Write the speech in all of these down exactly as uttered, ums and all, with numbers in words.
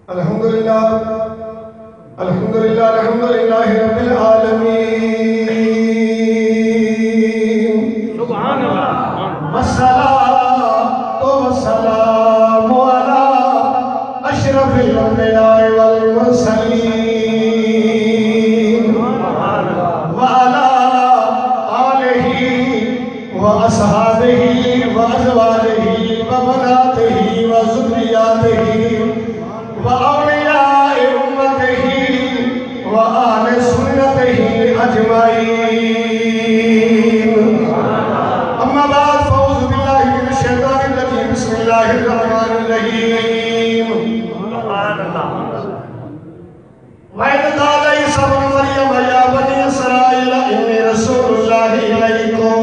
الحمد لله، الحمد لله، الحمد لله رب العالمين. سبحان الله. والصلاة والسلام على أشرف الأنبياء والمرسلين، وعلى آله وأصحابه وأزواجه وبناته وذرياته وأولياء أمته وأهل سنته أجمعين. أما بعد، فأعوذ بالله من الشيطان الرجيم. بسم الله الرحمن الرحيم. وإذ قال عيسى ابن مريم يا بني إسرائيل إني رسول الله إليكم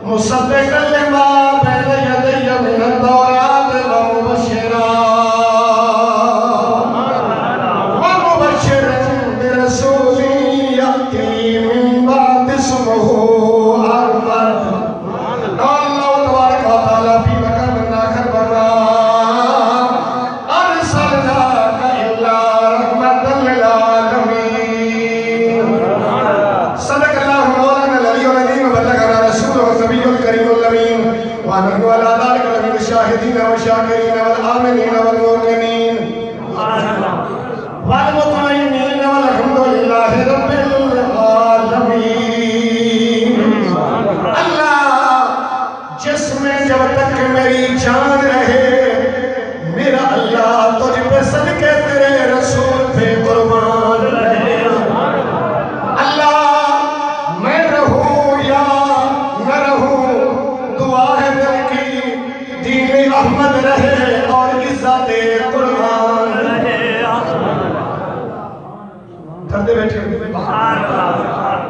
مصدقا لما بين يدي من التوراة ومبشرا، ومبشرا برسول يأتي من بعد اسمه أحمد. قال الله تبارك وتعالى في مقام آخر: وما أرسلناك إلا رحمة للعالمين. صدق الله مولانا العلي العظيم وبلغنا رسوله النبي الكريم الأمين، ونحن على ذلك لمن الشاهدين والشاكرين والآمنين والموقنين والمطمئنين والحمد لله رب العالمين. اللہ، جس میں جب تک میری جان رہے، میرا اللہ تجھ پہ صدقے تیرے رسول پہ قربان رہے۔ اللہ، میں رہوں یا نہ رہوں، دعا ہے دل کی، دین احمد رہے اور عزت قرآن رہے۔ ڈردے بیٹھے ہو؟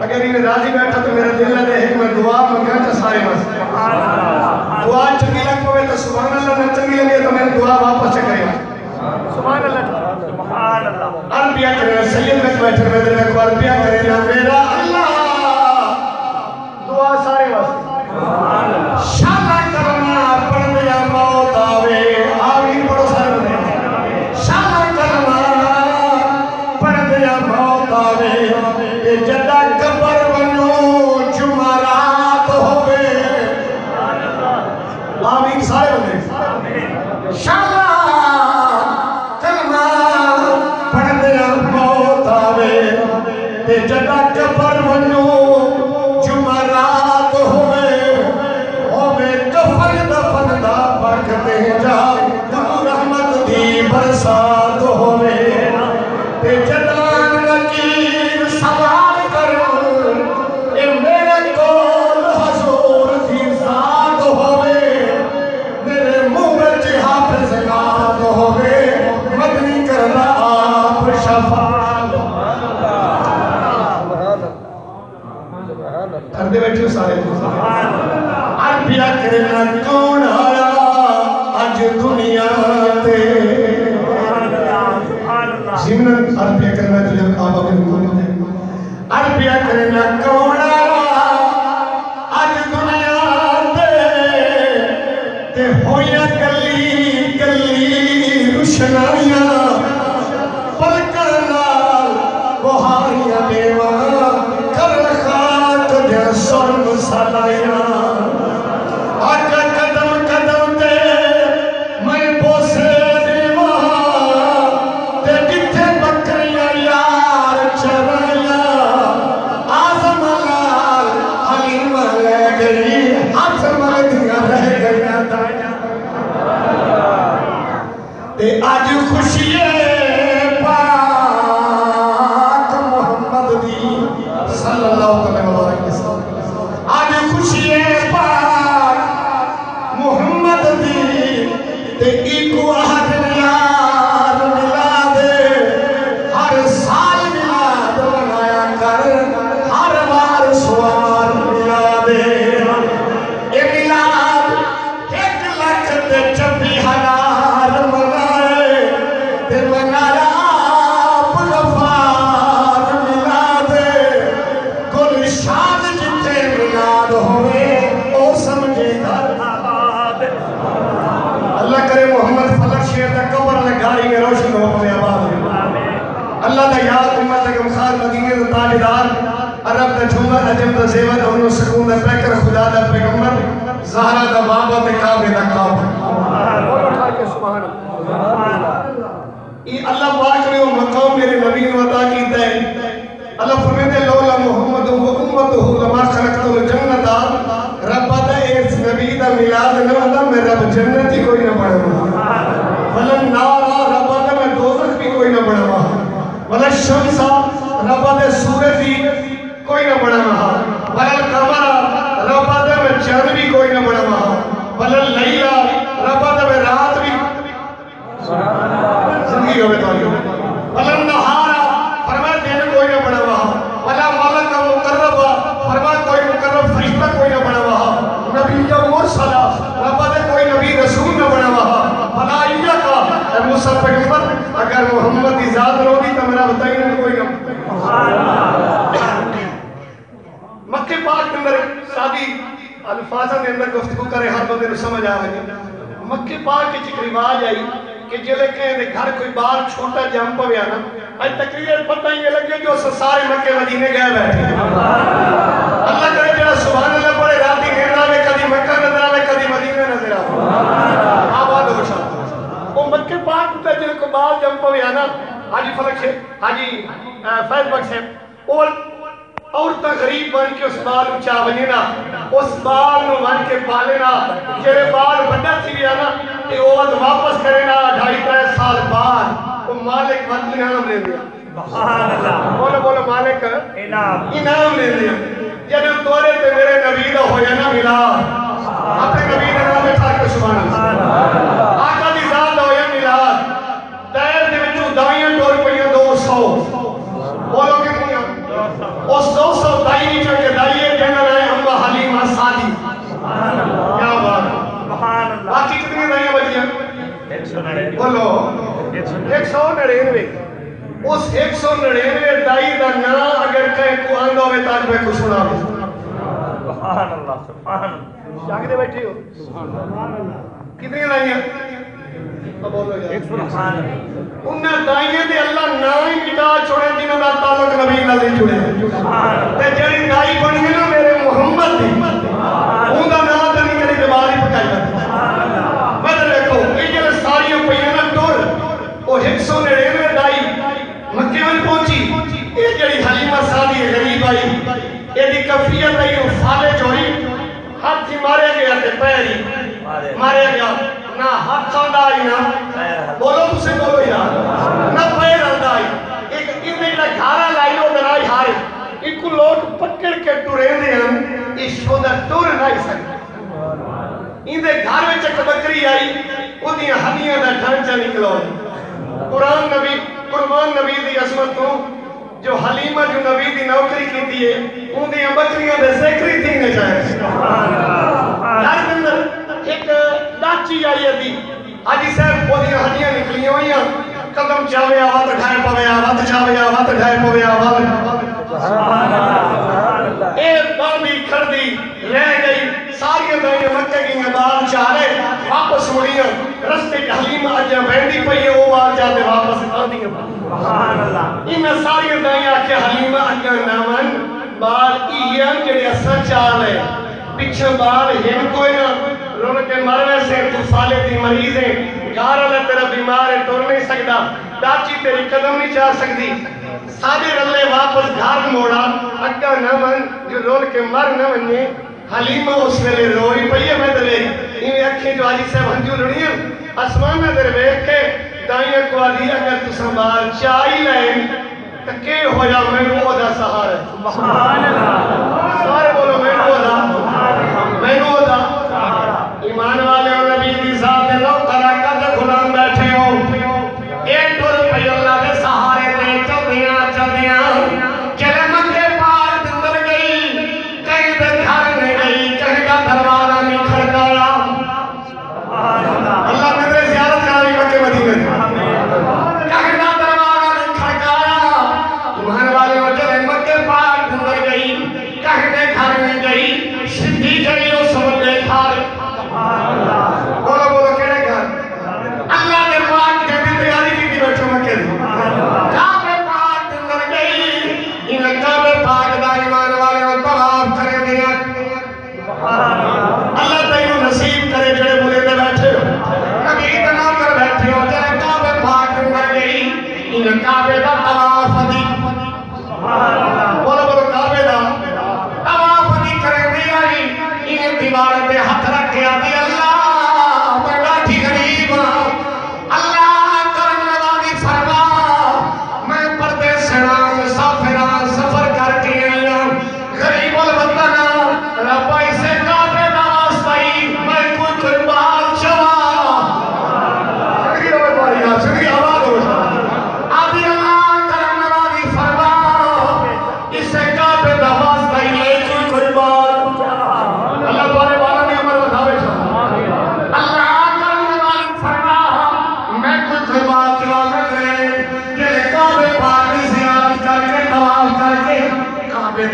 اگر انہیں راضی بیٹھا تو میرا دل نہ رہے، میں دعا منگا چا سارے واسطے۔ دعا چنگی لگ پوے تو سبحان اللہ، نہ چنگی لگے تو میں دعا واپس چ کرے۔ سبحان اللہ۔ سبحان اللہ۔ عربیہ کرے، سید میں بیٹھے، میں دل کو عربیہ کرے نہ میرا اللہ۔ دعا سارے واسطے۔ شالا کلمہ پڑھدیاں موت آوے۔ آمین پڑھو سارے بندے۔ شالا کلمہ پڑھدیاں موت آوے۔ تے جݙاں قبر ونڄوں جمعرات ہووے۔ آمین سارے بندے۔ شالا کلمہ پڑھدیاں موت آوے، تے جݙاں قبر ونڄوں جمعرات ہووے، ہووے کفن دفن دا وقت تینجا، توں رحمت دی برسات ہووے۔ تے جݙاں نکیر سوال کرن، اے میݙے کول حضور دی ذات ہووے، میݙے منہ وچ حافظ نعت ہووے، مدنی کردا آپ شفاعت۔ ڈردے بیٹھے ہو سارے؟ عربیہ کرنا کون آیا اڄ دنیا تے؟ ضمن عربیہ کرنا جو آپ اپنے مقام تے عربیہ کرنا کون آیا اڄ دنیا تے، تے ہوئیاں گلی گلی روشنائیاں، پلکاں نال بہاریاں ݙیواں، کرن خاک دیاں سرمسالائیاں۔ آقا قدم قدم تے میں بوسے ݙیواں، تے جتھے ٻکریاں یار چرائیاں، اعظم نال حلیمہ لے ڳئی، ہتھ ملدیاں رہ ڳئیاں دائیاں۔ تے اڄ خوشی ہے پاک محمد دی صلی اللہ تعالی وبارک وسلم۔ اڄ خوشی ہے پاک محمد دی، تے ایکوں آہدن یار میلاد، ہر سال میلاد منایا کر، ہر وار سوار میلاد۔ اے میلاد ہک لکھ تے چھبی ہزار منائے، تے منایا آپ غفار میلاد۔ گلشان جتھے میلاد ہووے، او سمجھے گھر آباد۔ اللہ کرے محمد فلک شیر دا قبر والے گھر ہی روشن ہو پوے آباد ہوئے۔ اللہ دا یار، امت دا غمخوار، مدینے دا تاجدار، عرب دا جھومر، عجم دا زیور، امن و سکون دا پیکر، خدا دا پیغمبر، زہرا دا بابا تے کعبے دا کعبہ۔ اے اللہ پاک نے او مقام میرے نبی نوں عطا کیتا ہے۔ اللہ فرمیندے، "لولا محمد و امتہ لما خلقت الجنۃ۔" رب آہدا، اے اس نبی دا میلاد نہ ہوندا، میں رب جنت ہی کوئی نہ بݨاواں۔ ولا النار، رب آہدا، میں دوزخ بھی کوئی نہ بݨاواں۔ ولا الشمس، رب آہدا، سورج ہی کوئی نہ بݨاواں۔ ولا القمر، رب آہدا، میں چن بھی کوئی نہ بݨاواں۔ ولا اللیل، رب آہدا، میں رات بھی زندگی ہوے تہاݙی۔ ولا النہار، فرمایا دن کوئی نہ بݨاواں۔ ولا ملک مقرب، فرمایا کوئی مقرب فرشتہ کوئی نہ بݨاواں۔ نبی مرسل، رب آہدا کوئی نبی رسول نہ بݨاواں۔ ولا ایاک، اے موسیٰ پیغمبر، اگر محمد دی ذات نہ ہوندی تاں میرا وطن کوئی نہ۔ مکے پاک دے اندر سادی الفاظاں دے اندر گفتگو کرے، ہر بندے نوں سمجھ آ ونڄے۔ مکے پاک وچ ہک رواج ہئی کہ جیلے کہیں دے گھر کوئی ٻال چھوٹا ڄم پویا نا، اڄ تقریر پتہ ہی لڳے جو اساں سارے مکے مدینے ڳئے ٻیٹھے۔ اللہ کرے جیڑھا سبحان اللہ پڑھے، راتی نیند آوے، کدی مکہ نظر آوے، کدی مدینہ نظر آوے۔ آباد ہو شاہ۔ او مکے پاک تے جیلے کوئی ٻال ڄم پویا نا، حاجی فلک صاحب، حاجی، اے، فیض بخش صاحب، او عورتاں غریب بݨ کے اس ٻال نوں چا ونڄن ہا، اس ٻال نوں ونڄ کے پالن ہا۔ جیڑھے ٻال وݙا تھی ویا نا، تے او وت واپس کرن ہا، ڈھائی ترے سال بعد او مالک وت انعام ݙیندے ہا۔ سبحان اللہ۔ بولو، بولو، مالک انعام۔ انعام ݙیندے ہا۔ جݙوں تیݙے تے میرے نبی دا ہویا نا میلاد، اپݨے نبی دے ناں تے ٹھر کے سبحان اللہ۔ آقا دی ذات دا ہویا میلاد۔ دائر دے وچوں دائیاں ٹر پئیاں دو سو۔ بولو کتنیاں؟ اس دو سو دائی وچوں ہک دائی ہے جیندا ناں ہے اماں حلیمہ سعدی۔ کیا بات ہے۔ سبحان اللہ۔ باقی کتنیاں دائیاں بچیاں؟ ہک سو نڑینوے۔ بولو۔ ہک سو نڑینوے۔ اس ہک سو نڑینوے دائی دا ناں اگر کہیں کوں آندا ہووے تاں اڄ میکوں سݨاوے۔ سبحان اللہ، سبحان اللہ۔ جاڳدے ٻیٹھے ہو؟ کتنی لائیاں؟ اب بولو یار۔ انہاں دائیاں دے اللہ ناں ہی مٹا چھوڑے جنہاں دا تعلق نبی نال نہیں جڑیا۔ تے جڑی دائی بنی ہے نا میرے محمد دی، اوندا ناں تے نہیں کدی دیوار ہی پکائی۔ میں تے دیکھو، اے جڑے ساریاں پئیاں نا ٹر، او ہک سو نڑینوے دائی مکے ول پہنچی۔ اے جڑی حلیمہ سعدی غریب آئی، ایندی کیفیت آئی، او فالج ہوئی، ہتھ ہی ماریا ڳیا تے پیر ہی ماریا ڳیا۔ نہ ہتھ آندا ہی نہ، بولو تسیں بولو یار، نہ پیر آندا ہی۔ ایک ایندے جڑا گھر آلا ہی او ݙرائی ہارے، ایکوں لوک پکڑ کے ٹریندے ہن، اے شودا ٹر نہ ہی سڳدا۔ ایندے گھر وچ ہک ٻکری آئی، اوندیاں ہݙیاں دا ڈھانچہ نکلوئی۔ قرآن نبی، قربان نبی دی عظمت توں جو حلیمہ جو نبی دی نوکری کیتی ہے، اوندیاں ٻکریاں دے ذکر ہی تھیندے چاہے۔ گھر دے اندر ہک ݙاچی آئی ادی، حاجی صاحب اوندیاں ہݙیاں نکلیاں ہوئیاں، قدم چاوے آ وت ڈھائے پوے آ وت چاوے آ وت ڈھائے پوے آ وت۔ اے باندی کھڑدی رہ ڳئی۔ ساریاں دائیاں مکے ڳئیاں، ٻال چارے واپس مڑیاں۔ رستے چ حلیمہ اڄاں ویندی پئی ہے، او ٻال چار تے واپس آندیاں پئیاں۔ سبحان اللہ۔ انہاں ساریاں دائیاں آکھیا، حلیمہ اڄاں نہ ونڄ، ٻال ایہے ہن جیڑھے اساں چا لئے۔ پچھاں ٻال ہن کوئے نہ، رل کے مر ویسیں، توں فالج دی مریض ہیں، گھر والا تیرا بیمار ہے، ٹر نہیں سڳدا، ݙاچی تیری قدم نہیں چا سڳدی۔ ساݙے رلے واپس گھر موڑا، اڳاں نہ ونڄ جو رل کے مر نہ ونڄیں۔ حلیمہ اس ویلے روئی پئی ہے، میں تے ویکھ ایویں اکھیں جو حاجی صاحب ہنجو لڑیاں، اسماناں تے ویکھ کے دائیاں کوں آہدی، اگر تساں ٻال چا ہی لئے تاں کے ہویا، مینوں اوہدا سہارا ہے۔ سبحان اللہ۔ سارے بولو، مینوں اوہدا، مینوں اوہدا۔ ایمان والے، او نبی دی ذات دے لو کراکت دے غلام بیٹھے ہو۔ اے ٹر پئی اللہ دے سہارے تے چلدیاں چلدیاں جلے مکے پاک دے اندر ڳئی، کہیں دے گھر نہیں ڳئی، کہیں دا دروازہ نہیں کھڑکایا۔ اللہ قدرے زیارت کراوی مکے مدینے دی۔ کہیں دا دروازہ نہیں کھڑکایا۔ ایمان والے، او جلے مکے پاک دے اندر ڳئی،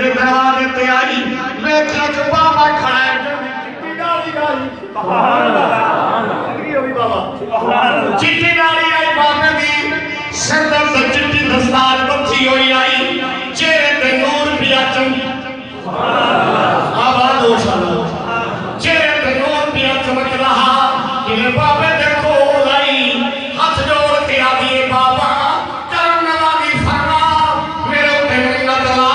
دروازے تے آئی، ویکھیا جو بابا کھڑا ہے، چٹی ڈاڑھی آئی۔ سبحان اللہ۔ چٹی ڈاڑھی آئی بابے دی، سر دے تے چٹی دستار ٻدھی ہوئی آئی، چہرے تے نور پیا چم-، آباد ہو شالا۔ چہرے تے نور پیا چمک رہا، جیویں بابے دے کول آئی، ہتھ جوڑ کے آدھی، اے بابا، کرم نوازی فرما، میرے اتے منت لا،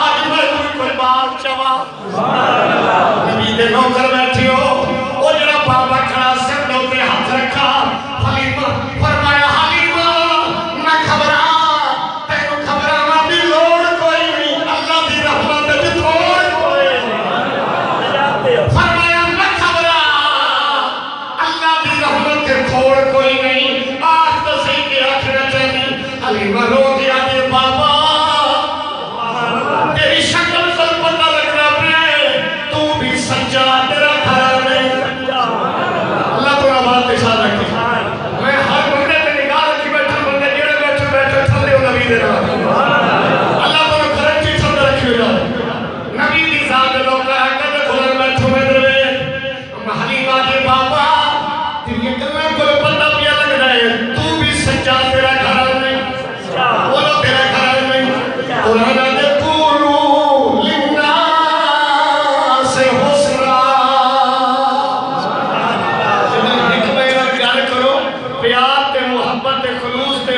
اڄ میں کوئی قربان چوا۔ نبی دے نوکر بیٹھے ہو، او جڑا بابا کھڑا سر دے اتے ہتھ رکھا، حلیمہ فرمایا، حلیمہ، نہ گھبرا، تینوں گھبراوݨ دی لوڑ کوئی نہیں، اللہ دی رحمت اچ تھوڑ کوئی نہیں۔ فرمایا، نہ گھبرا، اللہ دی رحمت تے تھوڑ کوئی نہیں۔ آکھ تاں سہی، کے آکھݨا چاہندی؟ حلیمہ رو کے آہدی، بابا، تیری شکل توں پتہ لڳدا پئے، توں بھی سچا، تیرا گھر نہیں۔ اللہ تہاݙا بات تے شاد رکھے۔ میں ہر بندے تے نگاہ رکھی بیٹھا، بندے جیڑھے بیٹھے، بیٹھے تھلے ہو نبی دے نال۔ اللہ تہاݙے گھر چ عزت رکھی ہوئی۔ نبی دی ذات دے لوکاں، کدے کھلن بیٹھو میں دروے۔ حلیمہ آہدی، بابا، تیریاں گلاں کوں پتہ پیا لڳدا ہے، توں بھی سچا، تیرا گھر نہیں۔ بولو، تیرا گھر نہیں۔ قرآن آہدے، قولوا للناس حسنا۔ جݙاں ہک ٻئے نال ڳالھ کرو، پیار تے محبت تے خلوص تے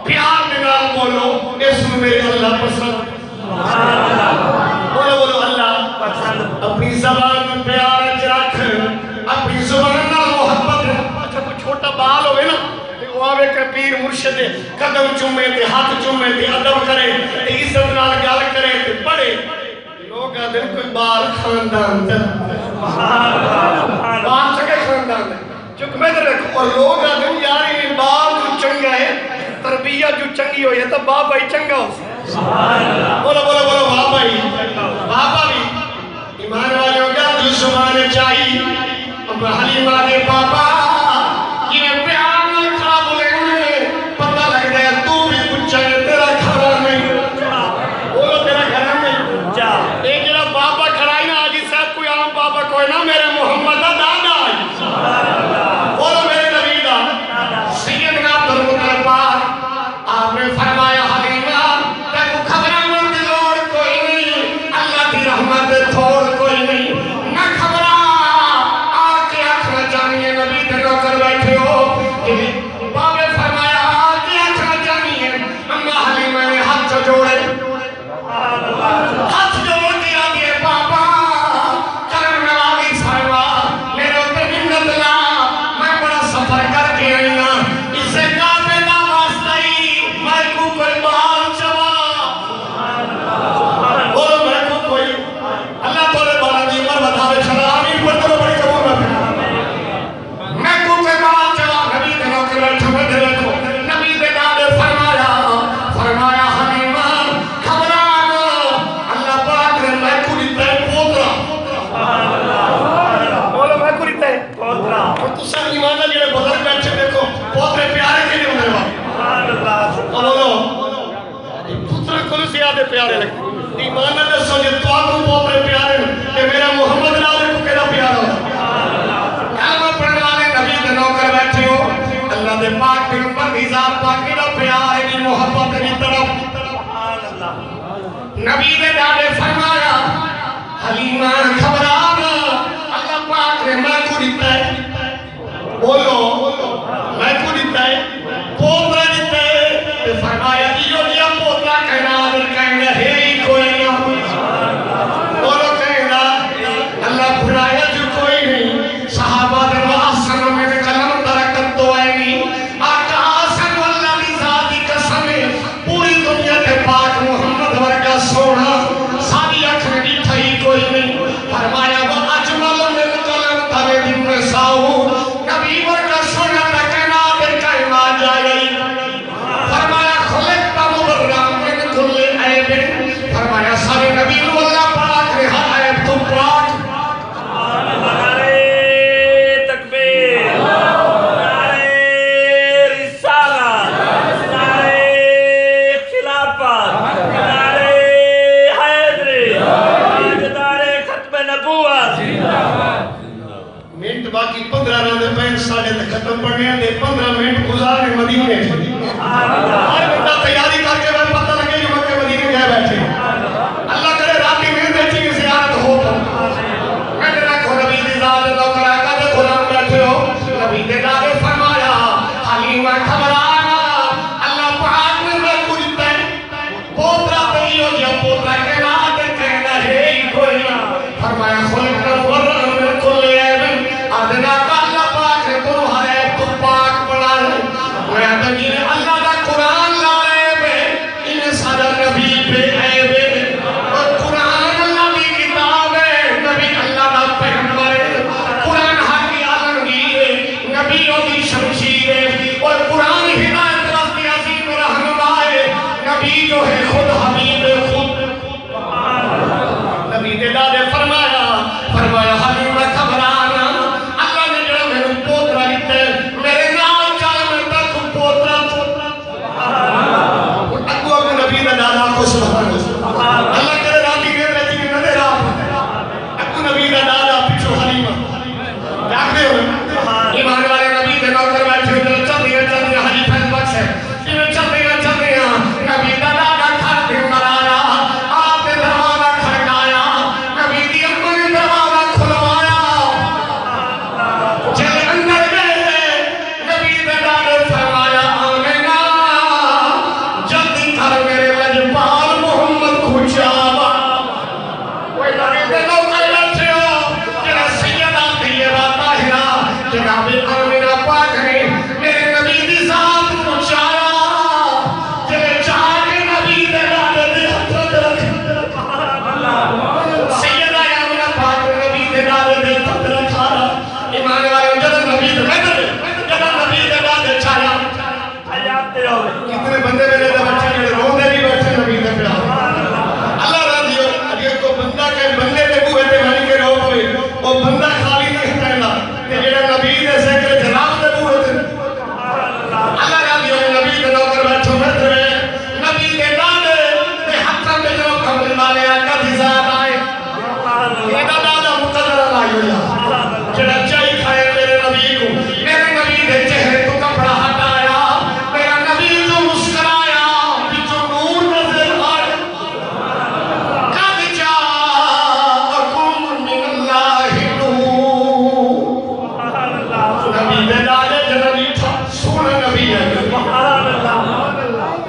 پیار دے نال ٻولو، اس نوں میرے اللہ پسند۔ بولو، بولو، اللہ پسند۔ اپݨی زبان نوں پیار اچ رکھ، اپݨی زبان نال محبت رکھ۔ اچھا، کوئی چھوٹا ٻال ہووے نا، تے او آوے کہ پیر مرشد دے قدم چومے تے ہتھ چومے تے ادب کرے تے عزت نال ڳالھ کرے تے پڑھے۔ لوک آہدن کوئی ٻال خاندان دا۔ ٻال چنڳے خاندان دا۔ چک میں تے رکھ، اور لوک آہدن، یار، اے ٻال جو چنڳا ہے، تربیت جو چنڳی ہوئی ہے، تاں بابا ہی چنڳا ہوسی۔ بولو، بولو، بولو، بابا ہی۔ بابا بھی۔ ایمان والو، ڳالھ جو زبان اچ آئی، ابا حلیمہ دے بابا، جیویں پیار نال کھڑا ٻولے، انہیں پتہ لڳدا ہے، توں بھی ٻچہ ہے، تیرا گھر نہیں۔ بولو، تیرا گھر نہیں۔ اے جڑا بابا کھڑا ہے نا، حاجی صاحب، کوئی عام بابا کوئی نہ، میرے محمد دا دادا ہے۔ بولو، میرے نبی دا۔ سیدنا عبدالمطلب پاک آپ نے فرمایا، حلیمہ، تینوں گھبراوݨ دی لوڑ کوئی نہیں، اللہ دی رحمت دے تھوڑ کوئی نہیں، نہ گھبرا۔ آ کے آکھݨا چاہندی ہے، نبی دے نوکر بیٹھے ہو، کہ بابے فرمایا، آ کے آکھݨا چاہندی ہے۔ اماں حلیمہ نے ہتھ جوڑے، ہتھ جوڑ کے آہدی ہے، بابا، کرم نوازی فرما، میرے اتے منت لا، میں بڑا سفر کر کے آئی ہاں، اسے کعبے دا واسطہ ہی میکوں کوئی ٻال چوا۔ بولو، میکوں کوئی، اللہ تہاݙے ٻالاں دی عمر ودھاوے، شالا آمین پڑھ کرو، بڑی قبول نہ تھی۔ میکوں کوئی ٻال چوا، نبی دے نوکر بیٹھے ہوئے دے ویکھو۔ نبی دے ݙاݙے فرمایا، فرمایا، حلیمہ، گھبرا نہ، اللہ پاک نے میکوں ݙتا ہے پوترا۔ بولو، میکوں ݙتا ہے پوترا۔ ہݨ تساں ایمان نال جیڑھے بزرگ بیٹھے ویکھو، پوترے پیارے کیویں ہوندے نے۔ بولو۔ پتراں کولوں زیادہ پیارے لڳدے۔ ایمان نال ݙسو، جے تہاکوں پوترے پیارے ہن، تے میرا محمد نال کوں کیڑھا پیارا ہوسی؟ کلمہ پڑھݨ والے نبی دے نوکر بیٹھے ہو، اللہ دے پاک پیغمبر دی ذات پاک کیڑھا پیار ہے، دی محبت دی تڑپ۔ نبی دے ݙاݙے فرمایا، حلیمہ گھبرا نہ، اللہ پاک نے میکوں ݙتا ہے۔ بولو، میکوں ݙتا ہے، پوترا ݙتا ہے۔ تے فرمایا، ایہو جیہا پوترا کائنات اچ کہیں دا ہے ہی کوئی نہ۔ بولو، کہیں دا؟ اللہ بھرایا جو کوئی نہیں۔ صحابہ دے، "وأحسن من قلم تركت عيني"، آقا، سانوں اللہ دی ذات دی قسم ہے، پوری دنیا تے پاک محمد ورگا سوہݨا ساݙی اکھ نے ݙٹھا ہی کوئی نہیں۔ فرمایا، "وأجمل من قلم تلد النساء"، نبی ورگا سوہݨا دے پندرہ منٹ گزارنے مدینے چ۔ ہر بندہ تیاری کر کے، میں پتہ لگے جو مکے مدینے گئے بیٹھے۔ اللہ کرے راتی نیند اچ ہی زیارت ہو۔ میں تیرا کو نبی دی ذات نوکر آقا دے غلام بیٹھے ہو۔ نبی دے دادے فرمایا، حلیمہ گھبرا نہ، اللہ پاک نے میں کچھ تے پوترا تے ایہو جیہا پوترا کائنات تے کہیں دا ہے ہی کوئی نہ۔ فرمایا، خلقت مبرأ من کل عیب۔ آدھے نہ، اللہ پاک نے تینوں ہر عیب توں پاک بݨایا۔ میں آدھا جی، اللہ دا قرآن لا عیب ہے، ایویں ساݙا نبی بے عیب ہے۔ اور قرآن اللہ دی کتاب ہے، نبی اللہ دا پیغمبر ہے۔ قرآن حق دی عالمگیر ہے، نبی اوندی شمشیر ہے۔ اور قرآن ہدایت راستے عظیم رہنما ہے، نبی جو ہے خود حبیب خود۔ نبی دے دادے فرمایا، فرمایا، حلیمہ گھبرا نہ، اللہ نے جڑا مینوں پوترا ݙتا ہے، میرے نال چل، میں تیکوں پوترا، پوترا۔ ہݨ اڳوں اڳوں نبی دا دادا آکھو سبحان اللہ۔ اللہ کرے راتی نیند اچ نظر آ۔ اڳوں نبی دا دادا، پچھوں حلیمہ۔ جاڳدے ہو؟ ایمان والے نبی دے نوکر بیٹھے ہو، چلدیاں چلدیاں حاجی فیض بخش ہے۔ جیویں چلدیاں چلدیاں نبی دا دادا گھر دے اندر آیا، آپ نے دروازہ کھڑکایا، نبی دی اماں نے دروازہ کھلوایا۔ جلے اندر گئے، نبی دے دادے فرمایا، آمنہ، جلدی کر میرے لجپال محمد کوں چاوا۔ کوئی نبی دے نوکر بیٹھے ہو، جڑا سیدہ طیبہ طاہرہ جناب آمنہ پاک نے میرے نبی دی ذات نوں چایا، جڑے چا کے نبی دے دادے دے ہتھ تے رکھ۔ سیدہ آمنہ پاک نے نبی دے دادے دے ہتھ تے رکھا۔ ایمان والے، جدوں نبی دے، جدوں نبی دے دادے چایا، کتنے بندے میرے دے بچے جڑے روندے بھی بیٹھے نبی دے پیار۔ اللہ راضی ہو، اگر کوئی بندہ کہیں بندے دے بوہے تے وڑ کے رو پوے، او بندہ خالی نہیں ہٹیندا۔ تے جڑا نبی دے ذکر جناب دے بوہے تے، اللہ راضی ہو، نبی دے نوکر بیٹھو، میں تے نبی دے دادے دے ہتھاں تے جو کملی والے آقا دی ذات آئے۔ میݙا دادا مقدر اللہ ہویا، جڑا چائی کھائے میرے نبی کوں، میرے نبی دے چہرے توں کپڑا ہٹایا، میرا نبی جو مسکرایا، وچوں نور نظر آیا۔ قد جاءکم من اللہ نور۔ نبی دے دادے جڑا ݙٹھا، سوہݨا نبی ہے۔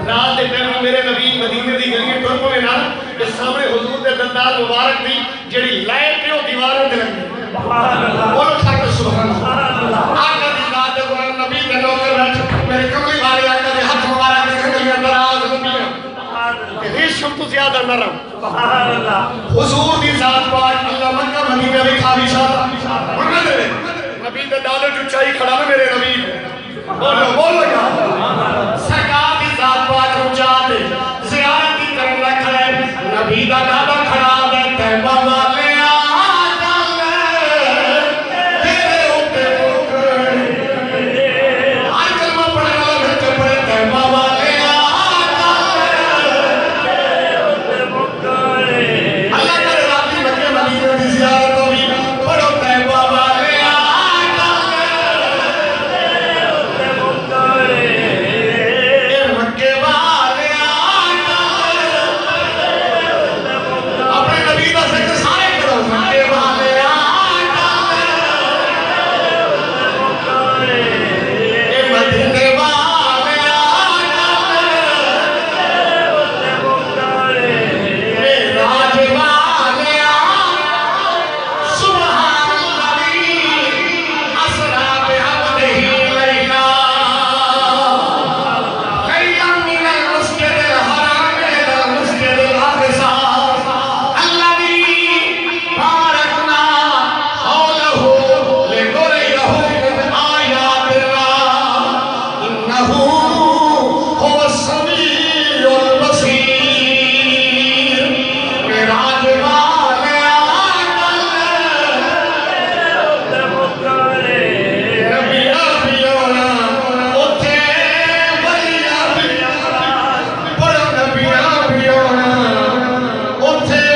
رات دے ٹائم میرے نبی مدینے دی گلیاں ٹر پوے نال، تے سامݨے حضور دے دندان مبارک دی جڑی لائٹ ہے، او دیواراں تے لڳی۔ سبحان اللہ۔ بولو ٹھاک سبحان اللہ۔ سبحان اللہ۔ آقا دی ذات دے غلام نبی دے نوکر بیٹھ، میرے کملی والے آقا دے ہتھ مبارک دے کنگلیاں دراز لمبیاں۔ سبحان اللہ۔ تے ریشم تو زیادہ نرم۔ سبحان اللہ۔ حضور دی ذات پاک، اللہ مکہ مدینہ وکھاوی شاہ۔ ہݨ نبی دے دادے جو چائی کھڑا نا میرے نبی۔ بولو، بولو یار۔ سرکار دی ذات پاک نوں چا تے زیارت دی کرن دا کھڑا ہے۔ نبی دا دادا کھڑا ہے، طیبہ والیا، چل، تیرے اُتے مکرے۔ ہر کلمہ پڑھݨ والا مل کے پڑھے، طیبہ والیا، چل، تیرے اُتے مکرے۔ اللہ کرے راتی مکے مدینے دی زیارت ہووی، پڑھو طیبہ والیا، چل، اے مکے والیا، اپݨے نبی دا ذکر سارے کرو، مکے والیا، اے مدینے والیا، معراج والیا۔ سبحان الذي أسرى بعبده ليلا، ليلا من المسجد الحرام إلى المسجد الأقصى الذي باركنا حوله لنريه من آياتنا۔ إنه هو السميع البصير۔ معراج والیا، نبیاں دی آنا، اتھے ولیاں دی، پڑھو نبیاں دی آنا، اتھے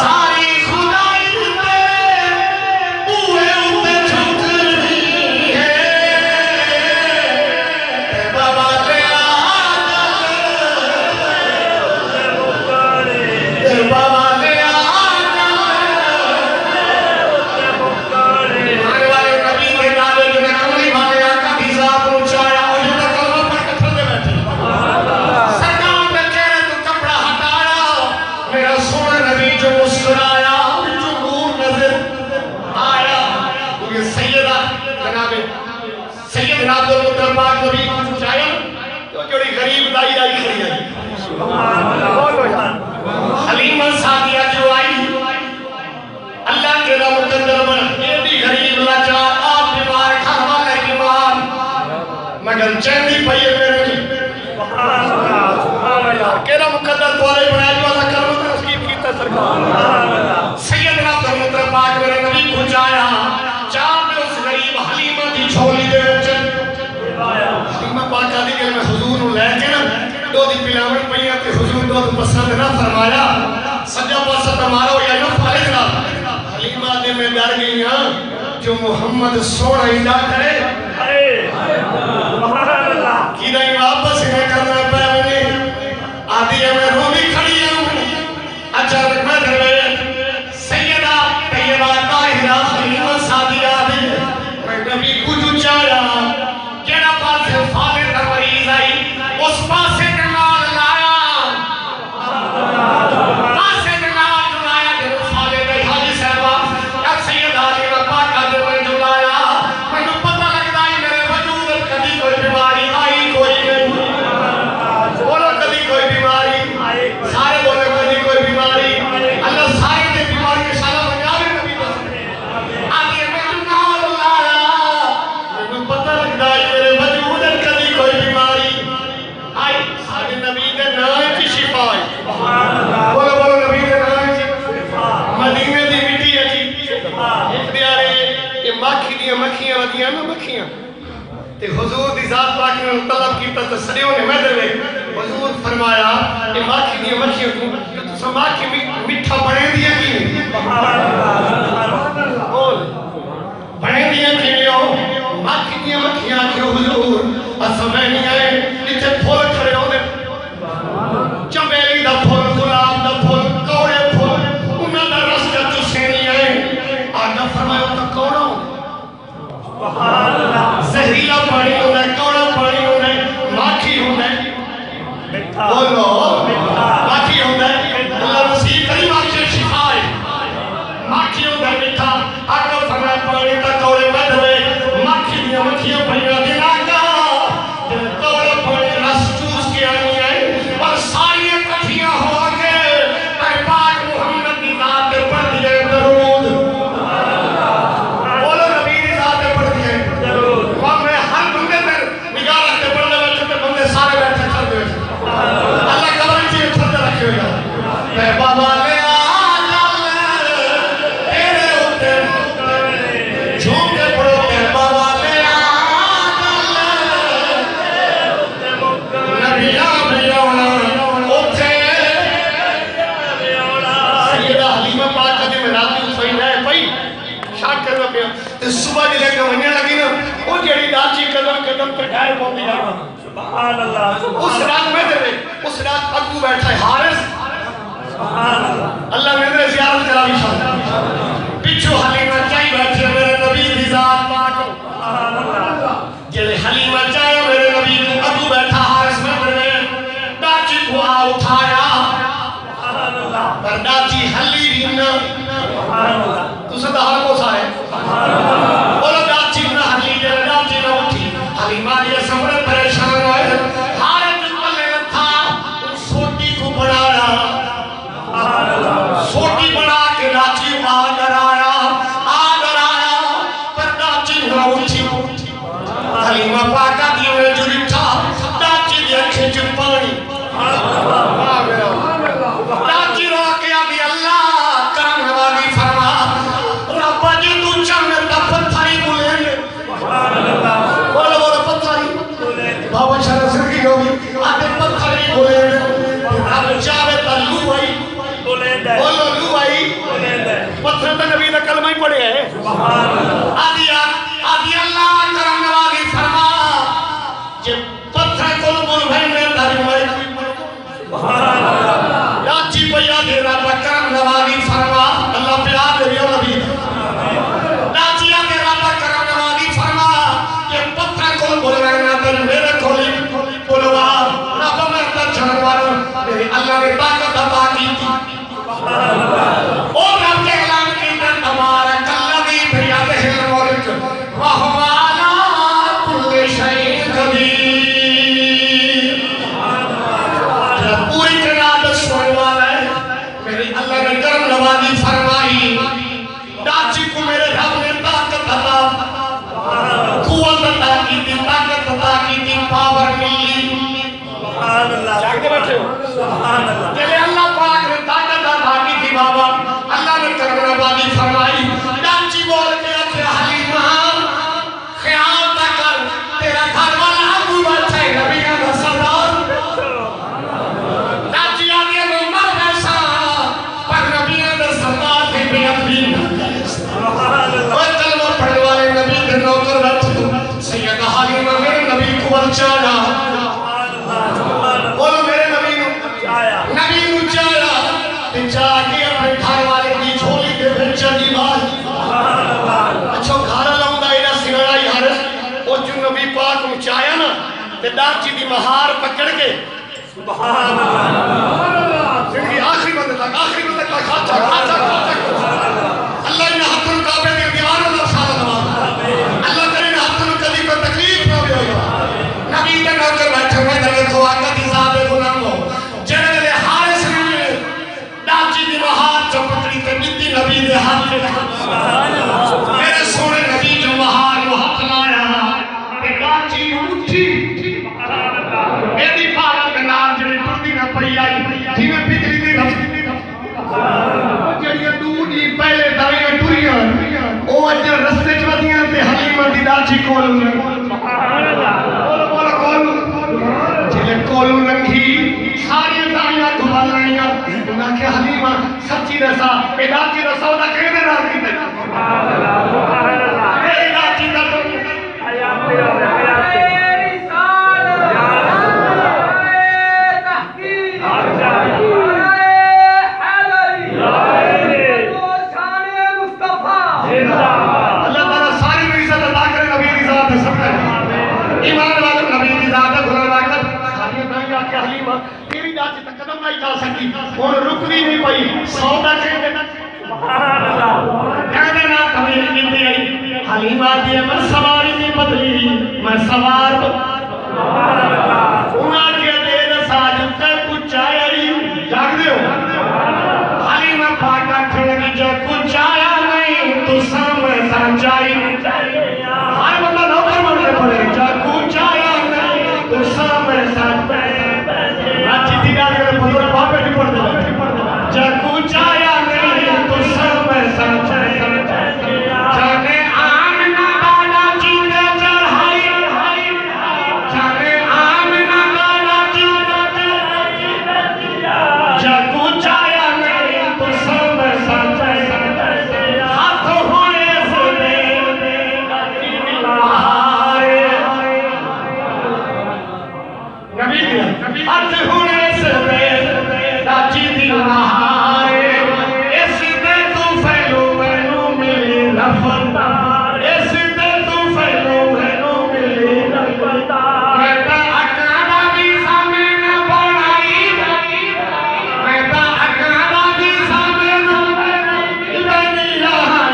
ساری خدائی تیرے بوہے اُتے جھک رہی۔ سیدنا عبدالمطلب پاک نبی کوں چایا، تے او جیڑھی غریب دائی آئی کھڑی آئی۔ حلیمہ سعدیہ جو آئی، اللہ کیڑھا مقدر بݨ، ایݙی غریب لاچار، آپ بیمار، گھر والا بیمار، مگر چیندی پئی ہے میرے۔ کیڑھا مقدر تہاݙے بݨایا جو اللہ کرم تے نصیب کیتا سرکار۔ سیدنا عبدالمطلب پاک میرے نبی کوں چایا، چا تے اس غریب حلیمہ دی جھولی دے وچ۔ حلیمہ پاک آہدی کہ میں حضور نوں لے کے نا ݙودھ پلاوݨ پئی آں تے حضور ݙودھ پسند نہ فرمایا۔ سڄا پاسا تاں مارا ہویا نا فالج نال۔ حلیمہ آہدی میں ݙر ڳئی ہاں جو محمد سوہݨا ہی ݙاڈھا ہے۔ کیݙاں ہی واپس ہی نہ کرنا پئے ونڄے۔ آہدی ہے میں روندی کھڑی ہاں۔ اچانک میں درویش سیدہ طیبہ طاہرہ حلیمہ سعدیہ آہدی، میں نبی کوں جو چایا، جیڑھا پاسے فالج دا مریض آئی، اس پاسے دے نال لایا۔ پاسے دے نال جو لایا، جیڑھے فالج دے حاجی صاحبہ، یا سیدہ حلیمہ پاک آہدی میں جو لایا، مینوں پتہ لڳدا ہی میرے وجود وچ کدی کوئی بیماری آئی کوئی نہیں۔ بولو، کدی کوئی بیماری؟ سارے بولو، کدی کوئی بیماری؟ اللہ سارے دے بیماری انشاءاللہ بنجاوے نبی دا۔ آہدی میں جو نال لایا، مینوں پتہ لڳدا ہی میرے وجود وچ کدی کوئی بیماری آئی۔ ساݙے نبی دے ناں وچ شفا ہے۔ بولو، بولو، نبی دے ناں وچ۔ مدینے دی مٹی ہے جی۔ ہک ݙیہاڑے اے ماکھی دیاں مکھیاں ودیاں نا مکھیاں۔ تے حضور دی ذات پاک نے طلب کیتا تے سݙیو نے ویندے وے۔ حضور فرمایا، اے ماکھی دیاں مکھیاں کوں جو تساں ماکھی مٹھ-، مٹھا بݨیندیاں کیویں؟ بول۔ بݨیندیاں کیویں ہو؟ ماکھی دیاں مکھیاں آکھیو حضور، اساں ویندیاں ہیں، اتھے پھل کھڑے ہوندے، چنبیلی دا پھل، گلاب دا پھل، کوڑے پھل، انہاں دا رس جا چسیندیاں ہیں۔ آقا فرمایا، او تاں کوڑا ہوندا ہے۔ زہریلا پاݨی ہوندا ہے، کوڑا پاݨی ہوندا ہے، ماکھی ہوندا ہے۔ بولو، ماکھی ہوندا ہے۔ اللہ نصیب کریم آکھے شفا ہے۔ ماکھی ہوندا ہے مٹھا۔ آقا فرمایا، پاݨی تاں کوڑے ودھ وے، ماکھی دیاں مکھیاں پئیاں دن آقا، جیڑھے کوڑے پاݨی رس چوس کے آندیاں ہن، پر ساریاں کٹھیاں ہو کے میرے پاک محمد دی ذات تے پڑھدیاں ہن درود۔ بولو، نبی دی ذات تے پڑھدیاں ہن درود۔ اور میں ہر بندے تے نگاہ رکھ کے پڑھدا ٻیٹھاں تے بندے سارے ٻیٹھے کھڑدے ٻیٹھے۔ اللہ قبر وچ ہی اتھر تے رکھے ہوئے۔ طیبہ والے آ ڳل تیرے اتے جھوم کے پڑھو، طیبہ والے آ ڳل نبیاں وی آوݨا اتھے۔ سیدہ حلیمہ پاک دی میراث دی سوئی رہ پئی، شاٹ کردا پیا۔ تے صبح جݙاں اڳاں ونڄݨ لڳی نا، او جیڑھی ݙاچی قدم قدم تے ڈھہر پوندی ہے۔ سبحان اللہ، سبحان اس رات میں دے، اس رات اڳوں ٻیٹھا ہے حارث۔ سبحان اللہ۔ اللہ میرے زیارت کراوی شان۔ پچھوں حلیمہ چائی ٻیٹھی ہے، میرے نبی دی ذات پاک۔ سبحان اللہ۔ جیڑھے حلیمہ چایا میرے نبی کوں، اڳوں ٻیٹھا حارث، میں پڑھے، ݙاچی کوں آ اٹھایا۔ سبحان اللہ۔ پر ݙاچی ہلی وی نہ۔ سبحان اللہ۔ تساں تاں ہر کو سارے۔ بولو، ݙاچی نہ ہلی، جیڑھے ݙاچی نہ اٹھی۔ حلیمہ دی سمرے پریشان ہوئے۔ حارث پلے لتھا، سوٹی کوں بݨایا۔ سوٹی بݨا کے ݙاچی آ ݙرایا، آ ݙرایا، پر ݙاچی نہ اٹھی۔ حلیمہ پاک آہدی، میں جو ݙٹھا، ݙاچی دی اکھیں چ پاݨی۔ ݙاچی رو کے آہدی، اللہ کرم نوازی فرما، رب جے توں چاہیں تاں پتھر ہی ٻلیندا۔ بولو، بولو، پتھر ہی۔ بابا شاہ ناصر دی ہووی، آہدے پتھر ہی ٻلیندا۔ رب چاہے تاں لوہا ہی ٻلیندا۔ بولو، لوہا ہی ٻلیندا۔ پتھر تے نبی دا کلمہ ہی پڑھیا ہے۔ سبحان اللہ۔ آہدی آ، آہدی اللہ کرم نوازی فرما۔ جے پتھر کوں ٻلویندے تاں میں کوئی۔ سبحان اللہ۔ ݙاچی پئی آہدی رب کرم نوازی فرما۔ اللہ پیار دے ݙیو نبی۔ ݙاچی آہدی رب کرم نوازی فرما۔ جے پتھر کوں ٻلویندے تاں میرے کوں ہی ٻلوا۔ رب میں تاں جانور، میرے اللہ نے طاقت عطا کیتی۔ او رب نے اعلان کیتا، تبارک الذی بیدہ پاور ملی۔ سبحان اللہ۔ جاڳ تے ٻیٹھے ہو؟ سبحان اللہ۔ جیلے اللہ پاک نے طاقت عطا کیتی بابا، اللہ نے کرم نوازی فرمائی، ݙاچی ٻول کے آکھیا، حلیمہ، خیال تاں کر، تیݙا گھر والا ابو ٻیٹھا ہے، نبیاں دا سردار۔ ݙاچی آکھیا، میں مر ویساں، پر نبیاں دے سردار دی بے ادبی نہ کریس۔ سبحان اللہ۔ اوئے کلمہ پڑھݨ والے نبی دے نوکر ٻیٹھے، سیدہ حلیمہ میرے نبی کوں ول چایا۔ سبحان اللہ، سبحان اللہ۔ بولو میرے نبی نوں۔ چایا۔ نبی نوں چایا۔ تے چا کے اپݨے گھر والے دی جھولی دے وچ چنگی مار۔ سبحان اللہ۔ اچھا، گھر والا ہوندا ایݙا سیاݨا یار، او جو نبی پاک نوں چایا نا، تے ݙاچی دی مہار پکڑ کے سبحان اللہ۔ زندگی آخری بندے تک، آخری بندے تک، ہتھ چک، ہتھ چک، ہتھ چک۔ اللہ انہاں ہتھاں نوں کعبے دیاں دیواریں نال سارا نواز۔ اللہ کرے انہاں ہتھاں نوں کدی کوئی تکلیف نہ ہووے۔ نبی دے نوکر ٻیٹھے ہوئے، ݙر ویکھو، آقا دی ذات دے غلامو۔ جیڑھے ویلے حارث نے ݙاچی دی مہار چا پکڑی تے ݙتی نبی دے ہتھ وچ۔ میرے سوہݨے نبی جو مہار نوں ہتھ لایا تے ݙاچی اٹھی۔ ایݙی پاور دے نال جیڑھی ٹردی نہ پئی آئی، جیویں بجلی دی رفتار۔ او جیڑھیاں ݙو ݙینھ پہلے دائیاں ٹریاں، او اڄ رستے چ ودیاں تے حلیمہ دی ݙاچی کولوں لنگھی۔ کولوں، کولوں، کولوں۔ جیلے کولوں لنگھی، ساریاں دائیاں اڳوں ول آئیاں۔ انہاں آکھیا، حلیمہ، سچی ݙسا، اے ݙاچی دا سودا کیندے نال کیتے؟ اے ݙاچی دا اللہ تعالیٰ ساری عزت عطا کرے نبی دی ذات دے صدقے۔ ایمان والو، نبی دی ذات دے غلام آقا، ساری دائیاں آکھیا، حلیمہ، تیݙی ݙاچی تاں قدم نہ ہی چا سڳدی، ہݨ رکدی نی پئی، سودا کیندے؟ سبحان اللہ۔ کیندے نال تبلیغ کیتی ہئی۔ حلیمہ آہدی ہے، میں سواری نی بدلی، میں سوار ب-، سبحان اللہ۔ انہاں آکھیا، ݙے ݙسا جو تیکوں چایا ہئی، جاڳدے ہو؟ حلیمہ پاک آکھݨ لڳی، جیکوں چایا نئیں، تساں میساں چائی۔ ہر بندہ نوکر بݨ کے پڑھے، جیکوں چایا نئیں، تساں میساں۔ راچی دی ڳالھ ہے، بزرگ بابے دی پڑھدے پئے۔ جیکوں چایا نئیں، تساں میساں۔ جانے آمنہ دا ݙاچی تے چڑھائی، جانے آمنہ دا ݙاچی تے چڑھائی۔ جیکوں چایا نئیں، تساں میساں۔ ہتھ ہݨ اس دے مہارے۔ نبی دے ہتھ ہݨ اس دے ݙاچی دی مہارے۔ اس دے توں پہلو مینوں ملی رفتار، اس دے توں پہلو مینوں ملی رفتار۔ میں تاں اکاں دا ویزا میں نہ بݨائی، میں تاں اکاں دا ویزا میں نہ بݨائی۔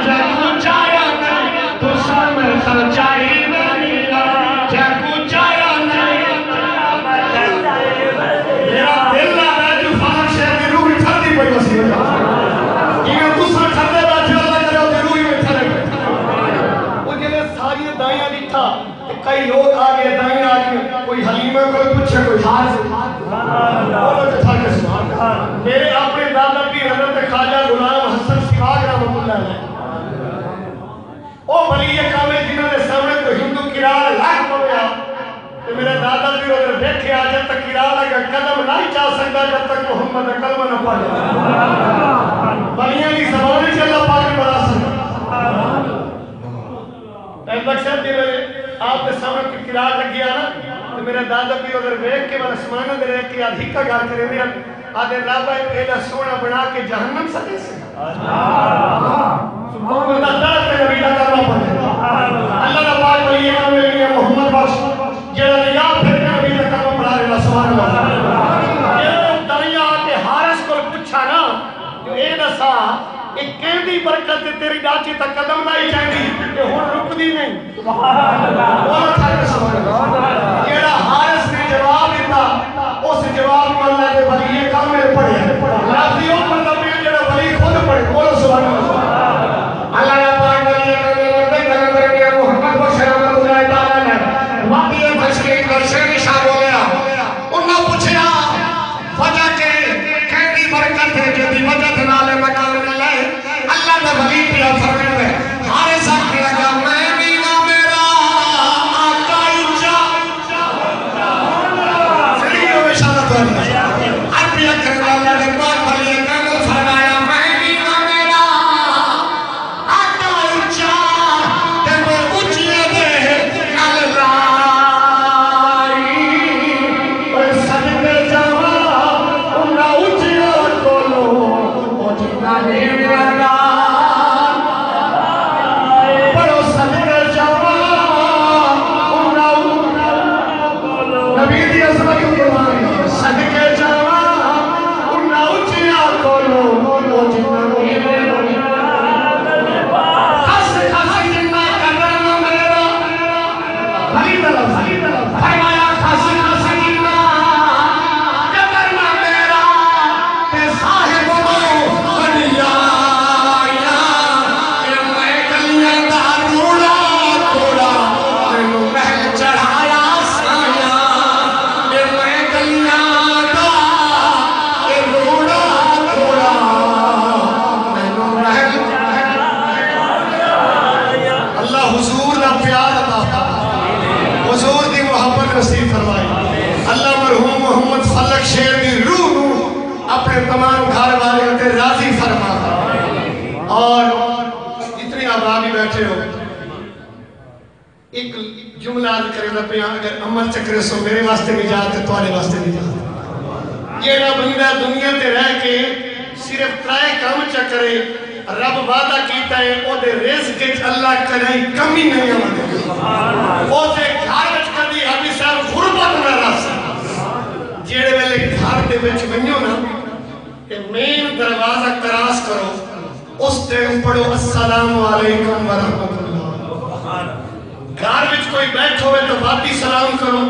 جیکوں چایا نئیں، تساں میساں چائی ویندی آ۔ جیکوں چایا نئیں۔ میرا دل آہدا ہے جو فاضل شیخ دی روح وی ٹھردی پئی ہوسی۔ جیویں تساں ٹھردے ٻیٹھے ہو، اللہ کرے اوندی روح وی ٹھرے۔ او جیلے ساریاں دائیاں ݙٹھا، تے کئی لوک آ ڳئے، دائیاں آ ڳئیاں، کوئی حلیمہ کولوں پچھے، کوئی حارث۔ بولو تے ٹھر کے سبحان اللہ۔ میرے اپݨے دادا پیر حضرت خواجہ غلام حسن سراج رحمۃ اللہ علیہ، او ولی کامل جنہاں دے سامݨے کوئی ہندو قرار لڳ پویا، تے میرا دادا پیر ادھر بیٹھے آ، جب تک قرار لڳا قدم نہ ہی چا سڳدا، جب تک محمد دا کلمہ نہ پڑھ لے۔ ولیاں دی زبان وچ اللہ پاک نے بڑا اثر۔ تے بخش صاحب جی، آپ دے سامݨے کوئی قرار لڳیا نا، تے میرا دادا پیر ادھر ویکھ کے، من اسماناں دے ویکھ کے آ دھکا گھر کرے میرا آہدے، رب اینوں ایݙا سوہݨا بݨا کے جہنم سٹیسے۔ اللہ دا درد تے نبی دا کلمہ پڑھے۔ اللہ دا پاک ولی کامل میاں محمد بخش، جیڑھا دریا پھر کے نبی دا کلمہ پڑھا رہا، سبحان اللہ۔ جیڑھے دائیاں آ کے حارث کول پچھا نا، جو اے ݙسا، اے کیندی برکت تے تیݙی ݙاچی تاں قدم نہ ہی چاہندی، تے ہݨ رکدی نئیں۔ سبحان اللہ۔ بولو ٹھر کے سبحان اللہ۔ جیڑھا حارث نے جواب ݙتا، اس جواب کوں اللہ دے ولی کامل پڑھیا۔ لفظی او پڑھدا پیا جیڑھا ولی خود پڑھے۔ بولو سبحان اللہ۔ اللہ دا پاک ولی کامل ورتے کلندر میاں محمد بخش رحمۃ اللہ تعالیٰ علیہ، وادی تشکیل بخش فرمایا، خزینہ سکینہ، قدر نہ میرا، تے صاحب بنیا، اے میں گلیاں دا روڑا توڑا، مینوں مہک چڑھایا سایاں، اے میں گلیاں دا، اے روڑا توڑا، مینوں مہک۔ اللہ حضور دا پیار عطا فرمائے، حضور دی محبت نصیب فرمائے۔ اللہ مرحوم محمد فلک شیر دی روح نوں اپنے تمام گھر والے تے راضی فرما۔ اور جتنے احباب بھی بیٹھے ہو، ایک جملہ عرض کریندا پیاں، اگر عمل چ کریسو، میرے واسطے نجات تے تہاڈے واسطے نجات۔ جیڑھا بندہ دنیا تے رہ کے صرف ترائے کم چ کرے، رب وعدہ کیتا ہے، او دے رزق وچ اللہ کدی کمی نہیں آوݨ ݙیندے۔ او دے گھر وچ کدی حاجی صاحب غربت نہ رہسی۔ جیڑھے ویلے گھر دے وچ ونڄو نا، تے مین دروازہ کراس کرو، اس ٹائم پڑھو، السلام علیکم ورحمۃ اللہ۔ گھر وچ کوئی بیٹھا ہوئے تو ودھ ہی سلام کرو،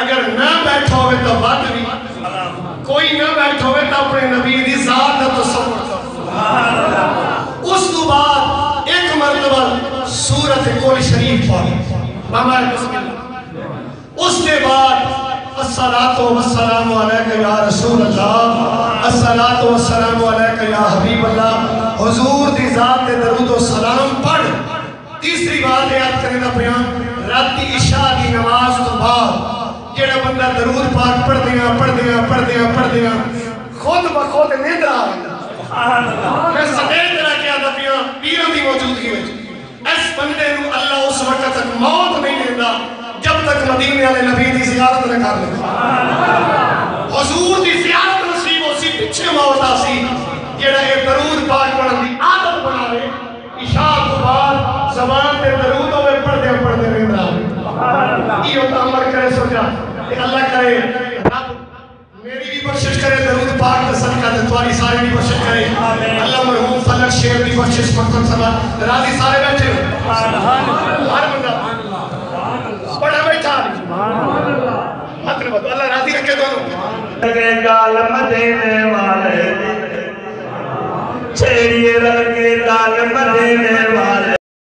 اگر نہ بیٹھا ہوئے تو ودھ بھی، کوئی نہ بیٹھا ہوئے تو اپنے نبی دی ذات دا تصور کرو۔ اس تو بعد ایک مرتبہ سورت کل شریف پڑھو۔ بابا بسم اللہ۔ اس دے بعد الصلاۃ والسلام علیک یا رسول اللہ، الصلاۃ والسلام علیک یا حبیب اللہ، حضور دی ذات تے درود و سلام پڑھ۔ تیسری بات یہ عرض کریندا پیاں، راتی عشاء دی نماز تو بعد جیڑھا بندہ درود پاک پڑھدیاں، پڑھدیاں، پڑھدیاں، پڑھدیاں خود بخود نیندر آ ویندا۔ میں سٹیج تے رہ کے آندا پیاں، پیراں دی موجودگی وچ۔ اس بندے نوں اللہ اس وقت تک موت نہیں دیندا جب تک مدینے والے نبی دی زیارت نہ کر لے۔ حضور دی زیارت نصیب ہو سی، پچھے موت آ سی۔ جیڑھا یہ درود پاک پڑھن دی عادت بنا لے، عشاء تو بعد زبان تے درود ہوے، پڑھدے پڑھدے نیندر آوے۔ ایہو تاں عمل کرے سوچا تے اللہ کرے رب میری بھی بخشش کرے، درود پاک دا صدقہ تے تہاݙی سارے دی بخشش کرے۔ اللہ مرحوم فلک شیر دی بخشش مقصد سما راضی سارے بیٹھے ہو۔ ہر بندہ بڑا بیٹھا۔ مطلب اللہ راضی رکھے تانوں۔ لگے گال مدینے والے دی، چھیڑیے رل کے گال مدینے والے۔